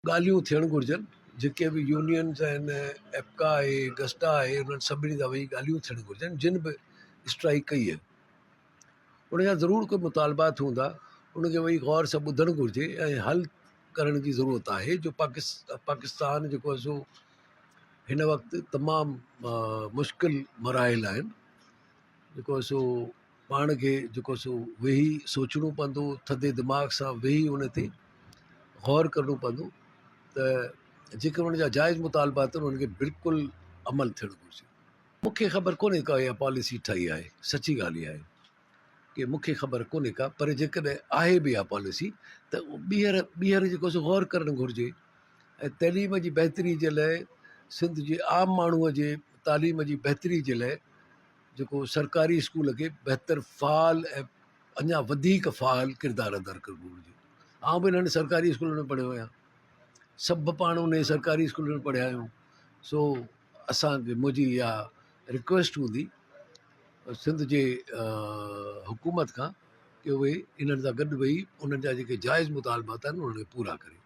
ڳالهيون ٿيڻ گهرجن جيڪي به يونينز آهن ايپڪا آهي گسٽا آهي انهن سڀني سان ويهي ڳالهيون ٿيڻ گهرجن جن به اسٽرائيڪ ڪئي آهي ان جا ضرور ڪوئي مطالبات هوندا ان کي ويهي غور سان ٻڌڻ گهرجي ۽ حل ڪرڻ جي ضرورت آهي جو پاڪستان جيڪو آهي سو هن وقت تمام مشڪل مراحل آهن جيڪو آهي سو پاڻ کي جيڪو سو ويهي سوچڻو پوندو ٿڌي دماغ سان ويهي ان تي غور ڪرڻو پوندو ته جيڪي انهن جا جائز مطالبا اٿن انهن کي بلڪل عمل ٿيڻ گهرجي. مون کي خبر ڪونهي ڪا اها پاليسي ٺاهي آهي سچي ڳالهه اها آهي ڪي مون کي خبر ڪونهي ڪا پر جيڪڏهن آهي به اها پاليسي ته ٻيهر ٻيهر جيڪو سو غور ڪرڻ گهرجي ۽ تعليم جي بهتري جي لاء سنڌ جي عام ماڻهوء جي تعليم جي بهتري جي لاء جيڪو سرڪاري اسڪول کي بهتر فعال ۽ اڃا وڌيڪ فعال ڪردار ادا ڪرڻ گهرجي. آئون به انهن سرڪاري اسڪولن ۾ پڙهيو آهيان. سڀ پاڻ انهي سرڪاري اسڪولن ۾ پڙهيا آهيون. سو اسان کي منهنجي اها رڪويسٽ هوندي سنڌ جي حڪومت کان ڪي اهي انهن سان گڏ ويهي انهن جا جيڪي جائز مطالبات آهن انهن کي پورا ڪري.